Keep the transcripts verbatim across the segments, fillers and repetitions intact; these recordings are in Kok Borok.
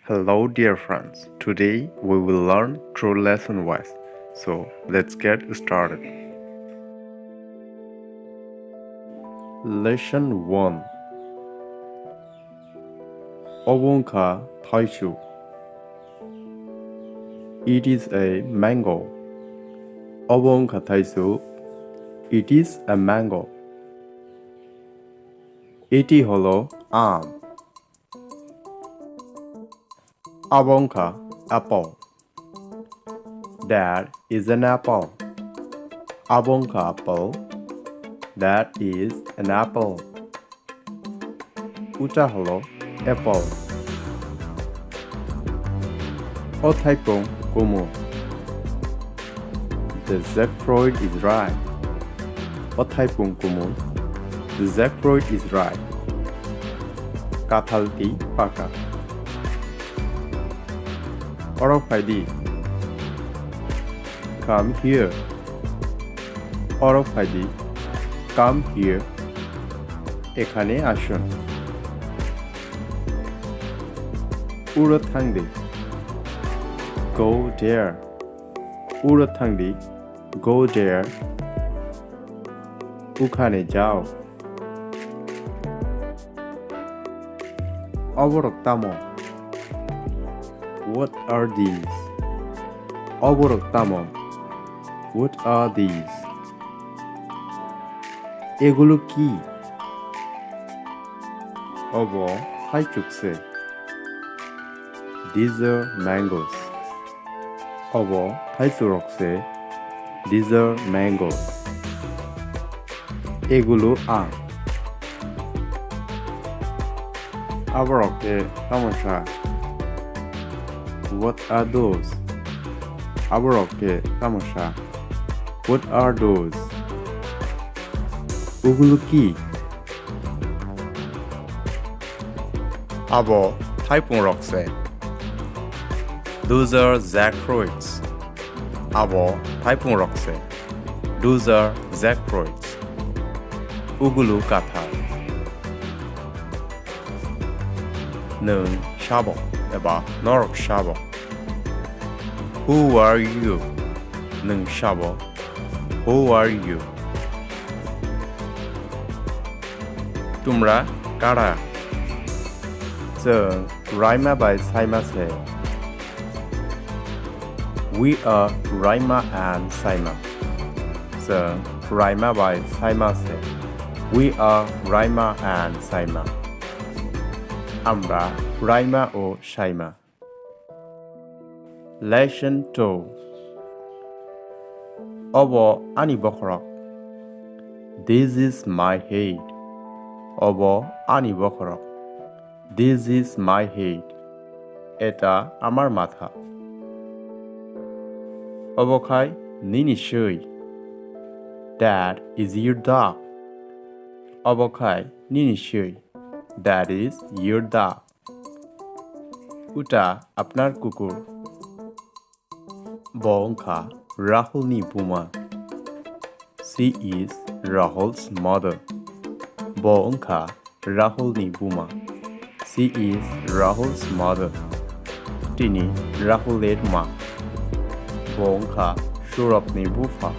Hello, dear friends. Today we will learn through lesson wise. So let's get started. Lesson one. Obo wngkha thaichuk. It is a mango. Obo wngkha thaichuk. It is a mango. Eti holo aam. Abo wngkha apple. That is an apple. Abo wngkha apple. That is an apple. Uta holo apple. O thaipung kumung. The jackfruit is ripe. O thaipung kumung. The jackfruit is ripe. Kathal tei paka. Oro phai di. Come here. Oro phai di. Come here. Ekhane ashun. Uro thang di. Go there. Uro thang di. Go there. Ukhane jao. Oborok tamo? What are these? Oborok tamo? What are these? Egulo ki? Obo thaichuk se. These are mangoes. Obo thaichurok se. These are mangoes. Egulo ang. Aborok khe tamo sa? What are those? Aborok khe tamo sa? What are those? Ugulo ki? Abo thaipungrok se. Those are jackfruits. Abo thaipungrok se. Those are jackfruits. Ugulu kathar. Nwng sabo eba norok sabo? Who are you? Nwng sabo? Who are you? Tumra kara? Chwng Raima bai Saima se. We are Raima and Saima. Chwng Raima bai Saima se. We are Raima and Saima. Amra Raima o Saima. Lesson two. Obo ani bokhorok. This is my head. Obo ani bokhorok. This is my head. Eta amar matha. Obo khai nini swi. That is your dog. Obo khai nini swi. That is your dog. Uta apnar kukur. Bo wngkha Rahulni buma. She is Rahul's mother. Bo wngkha Rahulni buma. She is Rahul's mother. Tini Rahul-er ma. Bo wngkha Surabni bupha.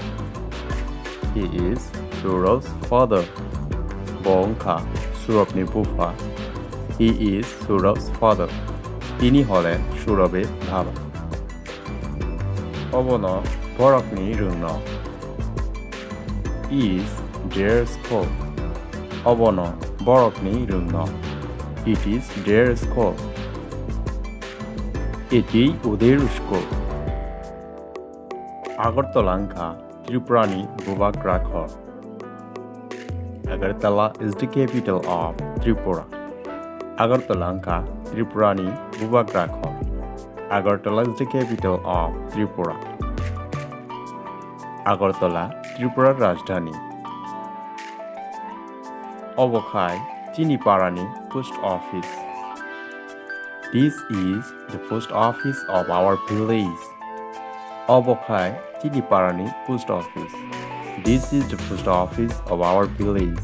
He is Surab's father. Bo wngkha Surabni bupha. He is Surab's father. Tini hole Surabir baba. Obono borokni rwngno. Is their school. Obono borokni rwngno. It is their school. Eti oder school. Agartala wngkha Tripurani bubagra khor. Agartala is the capital of Tripura. Agartala wngkha Tripurani bubagra khor. Agartala is the capital of Tripura. Agartala, Tripura rajdhani. Obo khai chini parani post office. This is the post office of our village. Obo khai chini parani post office. This is the post office of our village.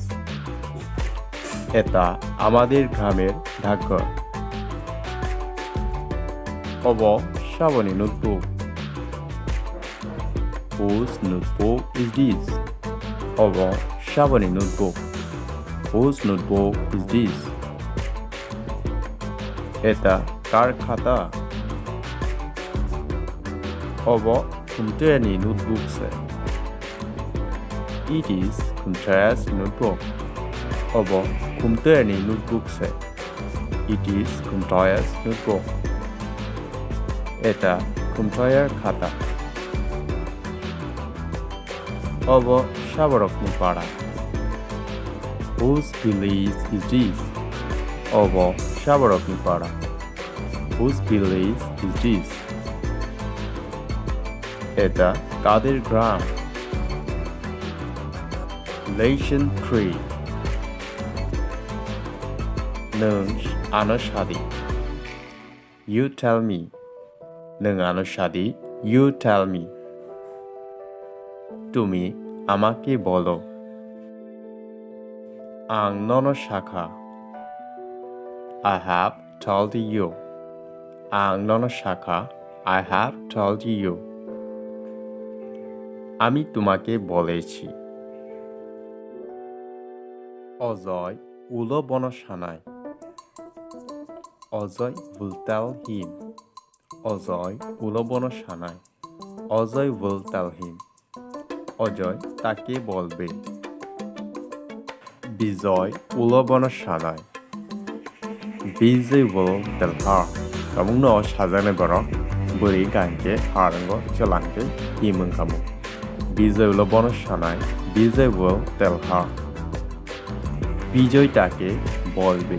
Eta amader gramer dhakghor. Obo saboni notebook. Whose notebook is this? Obo saboni notebook. Whose notebook is this? Eta kar khata? Obo Khumtoyani notebook se. It is Khumtoya's notebook. Obo Khumtoyani notebook se. It is Khumtoya's notebook. Eta Khumtoyar khata. Obo saborokni para. Whose village is this? Obo saborokni para. Whose village is this? Eta kader gram? Lesson three. Nwng ano sadi. You tell me. Nwng ano sadi. You tell me. তুমি আমাকে বলো। Ang nono sakha. I have told you. Ang nono sakha. I have told you. আমি তোমাকে বলেছি। Ojoi ulo bono sanai. Ojoi will tell him. Ojoi ulo bono sanai. Ojoi will tell him. Ojoi তাকে বলবে। Bijoy ulo bono sanai. Bijoy will tell her. Tabukno o sajaknai borok bwrwi hwnkhe harwngo chwla hwnkhe himwng kamo. Bijoy ulo bono sanai. Bijoy will tell her. Bijoy তাকে বলবে.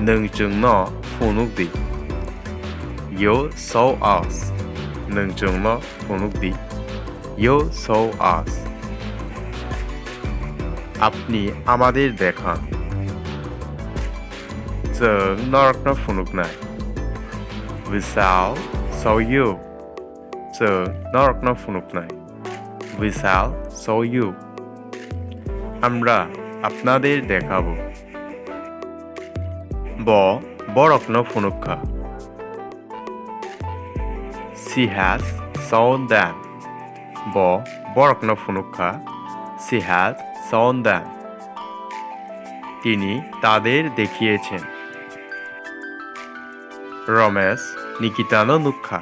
Nwng chwngno phunuk di. You show us. Nwng chwngno phunuk di. You show us. আপনি আমাদের দেখান. Chwng norokno phunuknai. We shall show you. Chwng norokno phunuknai. We shall show you. আমরা আপনাদের দেখাবো. Bo borokno phunukha. She has shown them. Bo borokno phunukha. She has shown them. তিনি তাদের দেখিয়েছেন. Romesh Nikitano nukha.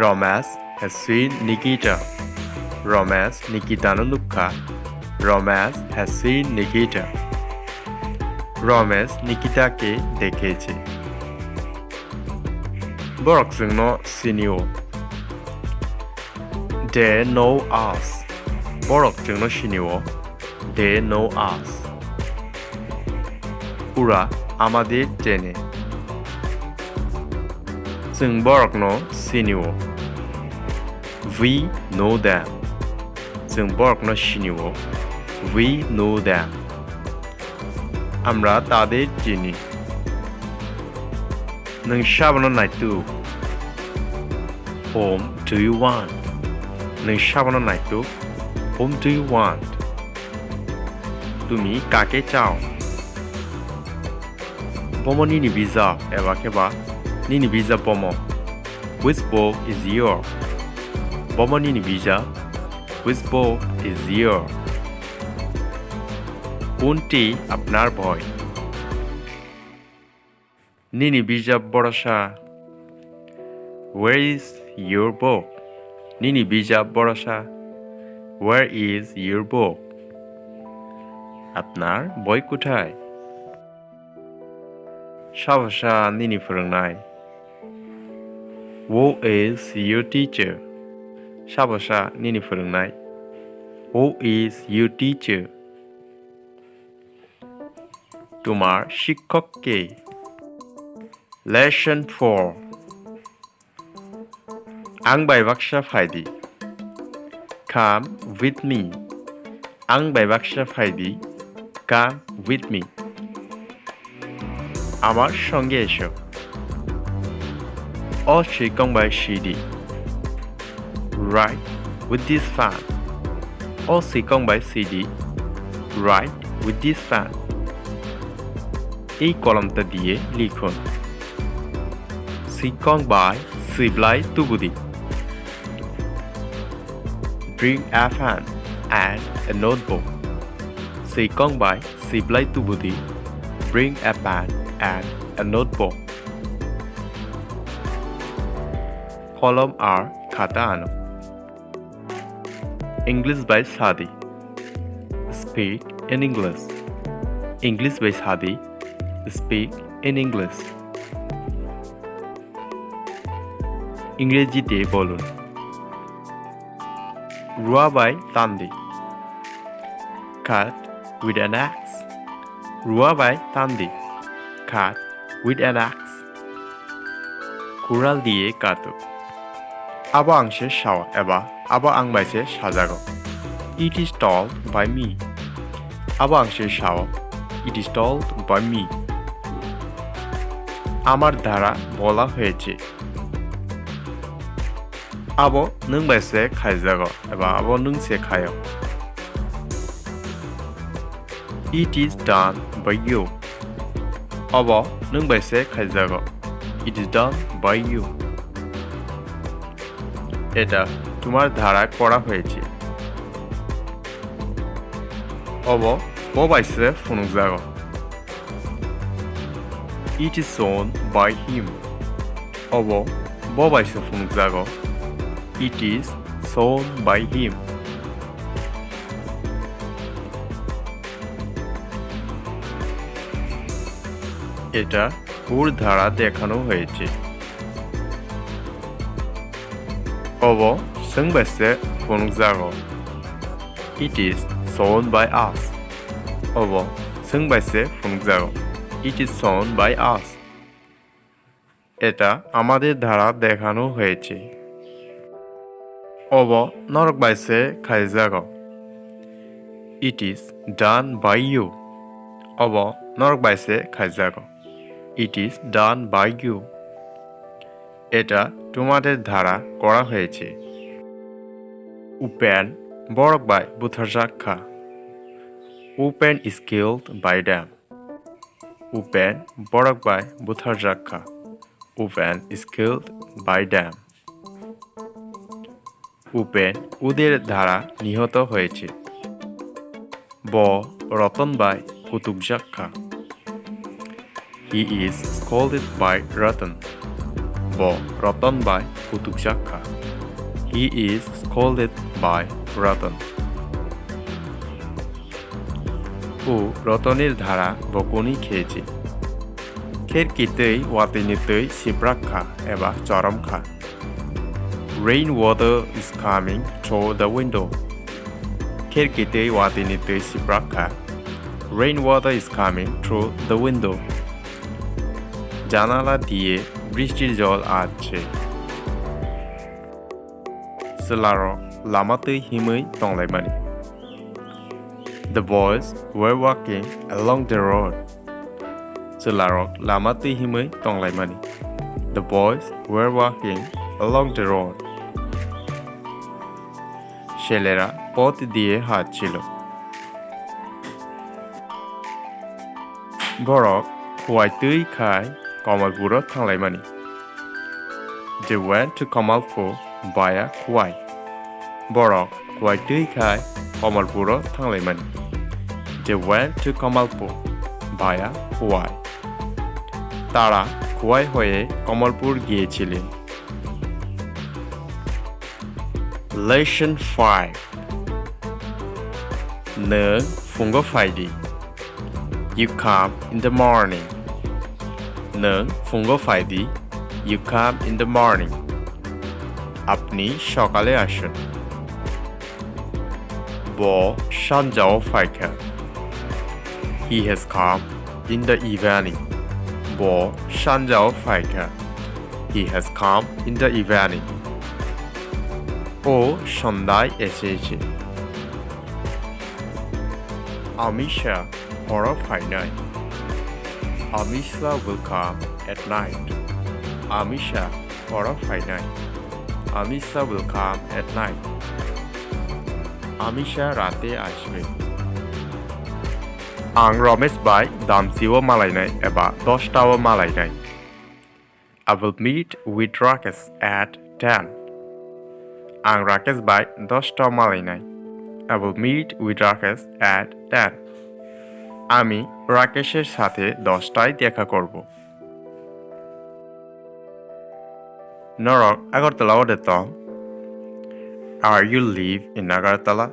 Romesh has seen Nikita. Romesh Nikitano nukha. Romesh has seen Nikita. Romesh Nikitake dekheche. Borok chwngno sinio. They know us. Borok chwngno sinio. They know us. ওরা আমাদের চেনে. Chwng borokno sinio. We know them. Chwng borokno sinio. We know them. আমরা তাদের চিনি. Nwng sabono naituk? Whom do you want? Nwng sabono naituk? Whom do you want? তুমি কাকে চাও? Bomo nini bijap eba khe ba nini bijap bomo? Which book is your? Bomo nini bijap? Which book is your? কোনটি আপনার বই? Nini bijap borosa? Where is your book? Nini bijap borosa? Where is your book? আপনার বই কোথায়? Sabosa nini phwrwngnai? Who is your teacher? Sabosa nini phwrwngnai? Who is your teacher? তোমার শিক্ষক কে? Lesson four. Ang bai baksa phai di. Come with me. Ang bai baksa phai di. Come with me. আমার সঙ্গে এসো. O swikang bai si di. Write with this pen. O swikang bai si di. Write with this pen. এই কলমটা দিয়ে লিখুন। Swikong bai swiblai tubudi. Bring a pen and a notebook. Swikong bai swiblai tubudi. Bring a pen and a notebook. Kolom ar khata ano. English bai sadi. Speak in English. English bai sadi. Speak in English. Ingreji de bolun. Rua bai tandi. Cut with an axe. Rua bai tandi. Cut with an axe. Kural diye katu. Abo ang se sao eba abo ang bai se sajago. It is told by me. Abo ang se sao. It is told by me. আমার দ্বারা বলা হয়েছে. Abo nwng bai se khaijago eba abo nwng se khaio. It is done by you. Obo nwng bai se khaijago. It is done by you. এটা তোমার দ্বারা করা হয়েছে. Obo bo bai se phunukjago. It is sewn by him. Obo bo bai se phunukjago. It is sewn by him. এটা ওর দ্বারা দেখানো হয়েছে. Obo chwng bai se phunukjago. It is sewn by us. Obo chwng bai se phunukjago. It is sewn by us. এটা আমাদের দ্বারা দেখানো হয়েছে. Obo norok bai se khaijago. It is done by you. Obo norok bai se khaijago. It is done by you. এটা তোমাদের দ্বারা করা হয়েছে. Upen borok bai butharjak kha. Upen is killed by them. Upen borok bai butharjak kha. Upen is killed by them. Upen ওদের দ্বারা নিহত হয়েছে. Bo Roton bai kutukjak kha. He is scolded by Ratan. Bo Roton bai kutukjak kha. He is scolded by Ratan. O Rotonir dhara bokuni khechi. Kherki tei watini twi siprak kha eba chorom kha. Rain water is coming through the window. Kherki tei watini twi siprak kha. Rain water is coming through the window. Janala diye brishtir jol achche. Chwlarok lama twi himwi tonglaimani. The boys were walking along the road. Chwlarok lama twi himwi tonglaimani. The boys were walking along the road. Selera pot diye hachilo. Borok kuwai twi khai Kamalpuro thanglaimani. They went to Kamalpur via Khowai. Borok kuwai twi khai Kamalpuro thanglaimani. They went to Kamalpur via Khowai. তারা খোয়াই হয়ে কমলপুর গিয়েছিলেন. Lesson five. Nwng phungo phaidi. You come in the morning. Nwng phungo phaidi. You come in the morning. আপনি সকালে আসুন. Bo sanjao phaikha. He has come in the evening. Bo sanjao phaikha. He has come in the evening. O sandai eseche. Amisha horo phainai. Amisha will come at night. Amisha horo phainai. Amisha will come at night. Amisha rate ashbe. Ang Ramesh bai damchio malainai eba dosta o malainai. I will meet with Rakesh at ten. Ang Rakesh bai dosta o malainai. I will meet with Rakesh at ten. আমি রাকেশের সাথে দশটায় দেখা করব। Norok Agartala o de tong? Are you live in Agartala?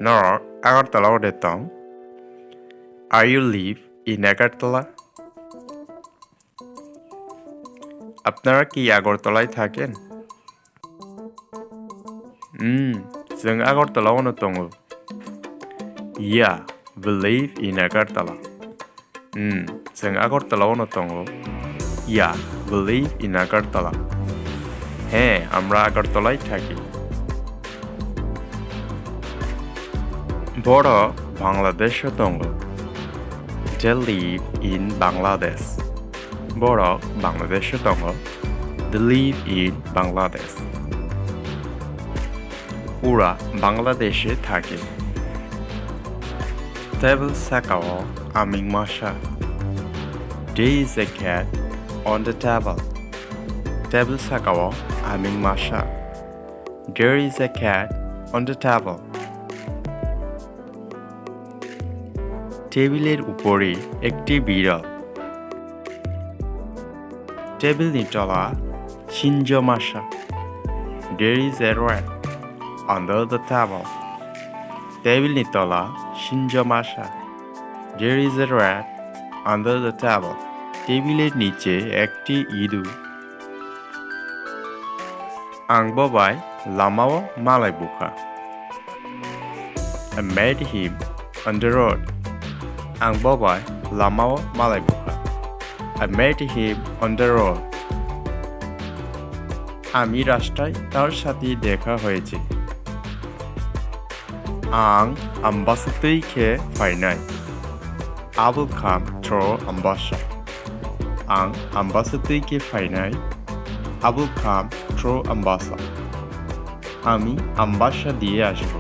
Norok Agartala o de tong? Are you live in Agartala? আপনারা কি আগরতলায় থাকেন? Hmm, chwng Agartala o no tongo. Yeah, we live in Agartala. Hmm, chwng Agartala o no tongo. Yeah, we live in Agartala. হ্যাঁ, আমরা আগরতলায় থাকি। Borok Bangladesho tongo. They live in Bangladesh. Borok Bangladesho tongo. They live in Bangladesh. ওরা বাংলাদেশে থাকে। Table sakao aming masa. There is a cat on the table. Table sakao aming masa. There is a cat on the table. Tebiler upore ekti biral. Tebilni tola sinjo masa. There is a rat under the table. Tebilni tola sinjo masa. There is a rat under the table. Tebiler niche ekti idu. Ang bo bai lamao malai bukha. I met him on the road. Ang bo bai lamao malai bukha. I met him on the road. আমি রাস্তায় তার সাথে দেখা হয়েছে। Ang Ambasa twi khe phainai. I will come through Ambasa. Ang Ambasa twi khe phainai. I will come through Ambasa. আমি আম্বাসা দিয়ে আসব।